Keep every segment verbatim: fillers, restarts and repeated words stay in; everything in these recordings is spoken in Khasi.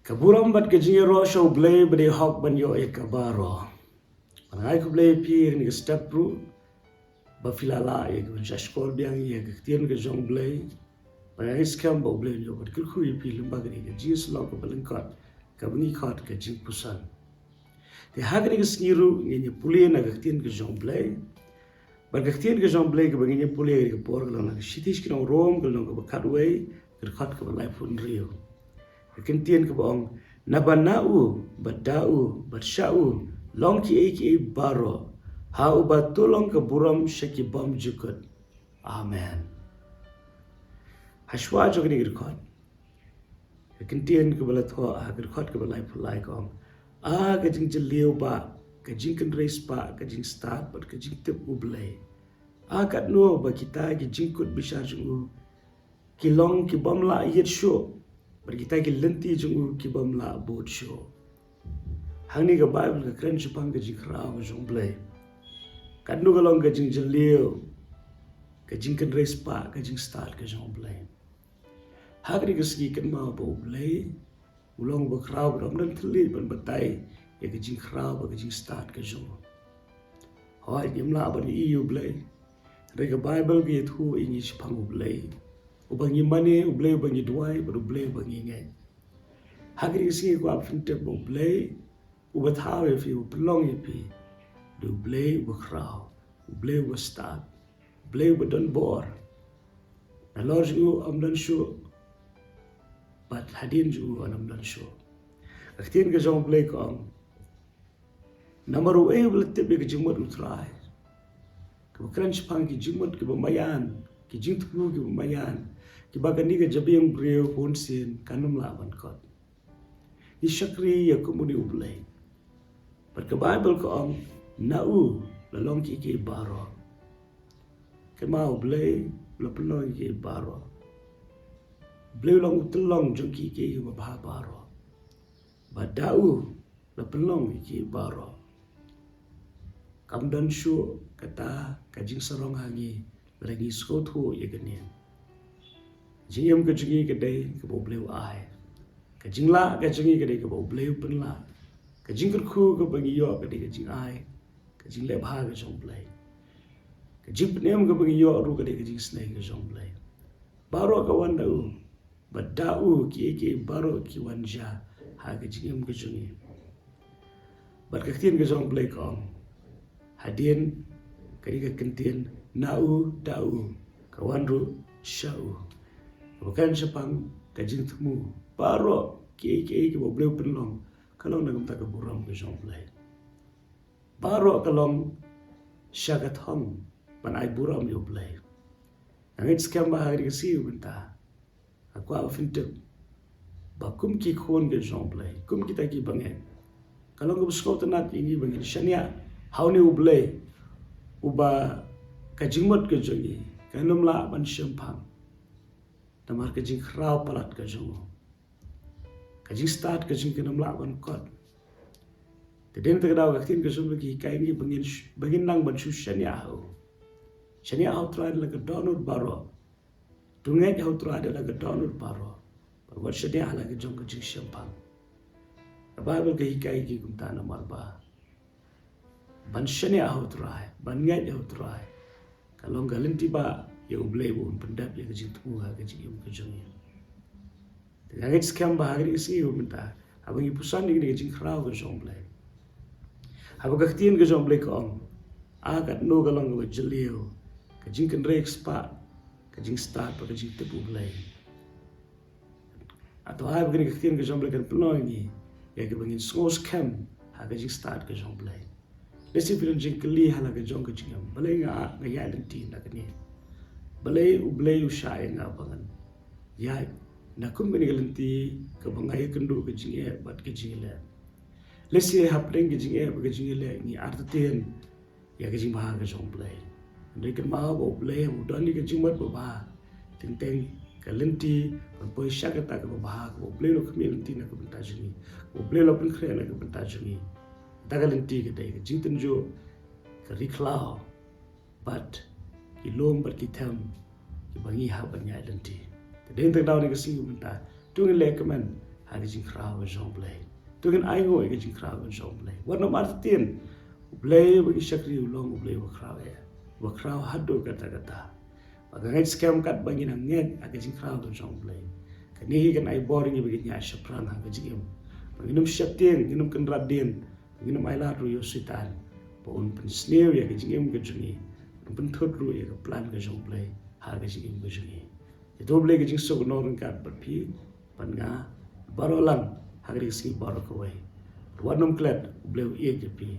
Ka burom bad ka jingïaroh sha U Blei ba dei hok ban ïoh ïa ka baroh. Nga ai khublei ïa phi ha kane ka step ruh ba phi la lah ïa ka ban sngap biang ïa ka ktien ka jong U Blei. Bad nga ngeit skhem ba U Blei un ïoh ban kyrkhu ïa phi lyngba kane ka jingïasyllok kaba lyngkot kaba ngi khot ka jingpuson. Te ha kane ka sngi ruh ngin ïa pule na ka ktien ka jong U Blei. Bad ka ktien ka jong U Blei kaba ngin ïa pule ha kane ka por ka long na ka shithi sha ki nong Rom ka lynnong kaba khatwei, ka dkhot kaba laiphew hynriew. Ka ktien kaba ong, naba na u, bad da u, bad sha u long kiei kiei baroh, ha uba to long ka burom sha ki bymjukut. Amen. Hashwa jong kane ka dkhot, ka ktien kaba la thoh ha ka dkhot kaba laiphew lai ka ong, a ka jingjylliew ba, ka jingkynrei spah, ka jingstad bad ka jingtip U Blei. A katno ba kita ki jingkut bishar jong u ki long ki bym lah ïit shuh, bad kita ki lynti jong u ki bym lah bud shuh. Hangne ka Baibl ka kren shaphang ka jingkhraw ka jong U Blei. Katno ka long ka jingjylliew, ka jingkynrei spah, ka jingstad ka jong U Blei. Ha kane ka sngi kynmaw ba U Blei u long uba khraw bad um don thylliej ban batai ïa ka jingkhraw bad ka jingstad ka jong u. Hooid, ngim lah ban ïohi ïa U Blei. Hynrei ka Baibl ka ïathuh ïa ngi shaphang U Blei uba ngi mane, U Blei uba ngi duwai bad U Blei uba ngi ngeit. Ha kane ka sngi kwah ban pyntip ba U Blei uba thaw ïa phi, uba pynlong ïa phi, u dei U Blei uba khraw, U Blei uba stad, U Blei uba don bor. Nalor jong u ym don shuh, bad hadien jong u ym don shuh. Ka ktien ka jong U Blei ka ong, namar uei uba la tip ïa ka jingmut U Trai? Kaba kren shaphang ki jingmut kiba maïan, ki jingthmu kiba maïan, kiba kane ka jabieng briew bunsien kan ym lah ban kot. Ngi shakri ïa kum une U Blei. Bad ka Baibl ka ong, na u la long kiei kiei baroh. Kynmaw, U Blei u la pynlong kiei kiei baroh. U Blei u long u tyllong jong kiei kiei kiba bha baroh. Bad da u la pynlong kiei kiei baroh. Kam don shuh kata ka jingsarong ha ngi lada ngi sngewthuh ïa kane. Jingim ka jong ngi ka dei kaba U Blei u ai. Ka jinglah ka jong ngi ka dei kaba U Blei u pynlah. Ka jingkyrkhu kaba ngi ïoh ka dei ka jingai, ka jingleh bha ka jong U Blei. Ka jingpynim kaba ngi ïoh ruh ka dei ka jingisnei ka jong U Blei. Baroh ka wan da u, bad da u kiei kiei baroh ki wan jia ha ka jingim ka jong ngi. Bad ka ktien ka jong U Blei ka ong, hadien kane ka kyntien na u, da u, ka wan ruh sha u, kaba kren shaphang ka jingthmu. Baroh kiei kiei kiba U Blei u pynlong ka long na ka bynta ka burom ka jong U Blei. Baroh ka long sha ka thong ban ai burom ïa U Blei. Nga ngeit skhem ba ha kane ka sngi mynta nga kwah ban pyntip ba kum ki khun ka jong U Blei, kum kita kiba ngeit, ka long kaba sngewtynnat ïa ngi ba ngin shaniah ha une U Blei uba ka jingmut ka jong ngi kan ym lah ban shemphang. Namar ka jingkhraw palat ka jong u, ka jingstad ka jong u kan ym lah ban kot. Te dei na kata ka daw ka ktien ka jong U Blei ka hikai ïa ngi ba ngin sh-, ba ngin nang ban shu shaniah ha u. Shaniah ha U Trai da la ka dohnud baroh. To ngeit ha U Trai da la ka dohnud baroh, bad wat shaniah ha la ka jong ka jingshemphang. Ka Baibl ka hikai ïa ngi kumta namar ba ban shaniah ha U Trai, ban ngeit ha U Trai, ka long ka lynti ba ïa U Blei ba un pyndep ïa ka jingthmu ha ka jingim ka jong ngi. Te nga ngeit skhem ba ha kane ka sngi mynta, haba ngi puson ïa kane ka jingkhraw ka jong U Blei, haba ka ktien ka jong U Blei ka ong, a katno ka long kaba jylliew ka jingkynrei spah, ka jingstad bad ka jingtip U Blei. Hato ai ba kane ka ktien ka jong U Blei kan pynlong ïa ngi ïa kiba ngin sngew skhem ha ka jingstad ka jong U Blei. Lehse phi don jingkylli ha la ka jong ka jingim, balei nga, nga ïaid lynti na kane? Balei U Blei u shah ïa nga ba ngan ïaid na kum kane ka lynti kaba nga ïakynduh ka jingeh bad ka jingïaleh? Lehse hapdeng ka jingeh bad ka jingïaleh ngi artatien ïa ka jingbha ka jong U Blei. Hynrei kynmaw ba U Blei u don ïa ka jingmut ba bha. Teng teng ka lynti kan poi sha kata kaba bha, kaba U Blei u la khmih lynti na ka bynta jong ngi, kaba U Blei u la pynkhreh na ka bynta jong ngi. Kata ka lynti ka dei ka jingtynjuh, ka ri khlaw, bad ki lum bad ki them kiba ngi hap ban ïaid lynti. Te dei na kata ka daw kane ka sngi mynta, to ngin leh kmen ha ka jingkhraw ka jong U Blei. To ngin ainguh ïa ka jingkhraw ka jong U Blei. Wat nym artatien, U Blei ba ngi shakri u long U Blei ba khraw eh, ba khraw haduh katta katta. Ba ka ngeit skhem katba ngi nang ngeit ha ka jingkhraw ka jong U Blei, kane hi kan ai bor ïa ngi ba ngin ïaid shaphrang ha ka jingim. Ba ngin ym sheptieng, ngin ym kynrad dien, ngin ym ailad ruh ïa u Soitan ba un pynsniew ïa ka jingim ka jong ngi, un pynthut ruh ïa ka plan ka jong U Blei ha ka jingim ka jong ngi. Ïa to U Blei ka jingsuk un long ryngkat bad phi bad nga baroh lang ha kane ka sngi baroh kawei. Wat nym klet, U Blei u ïeit ïa phi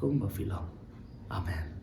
kumba phi long. Amen.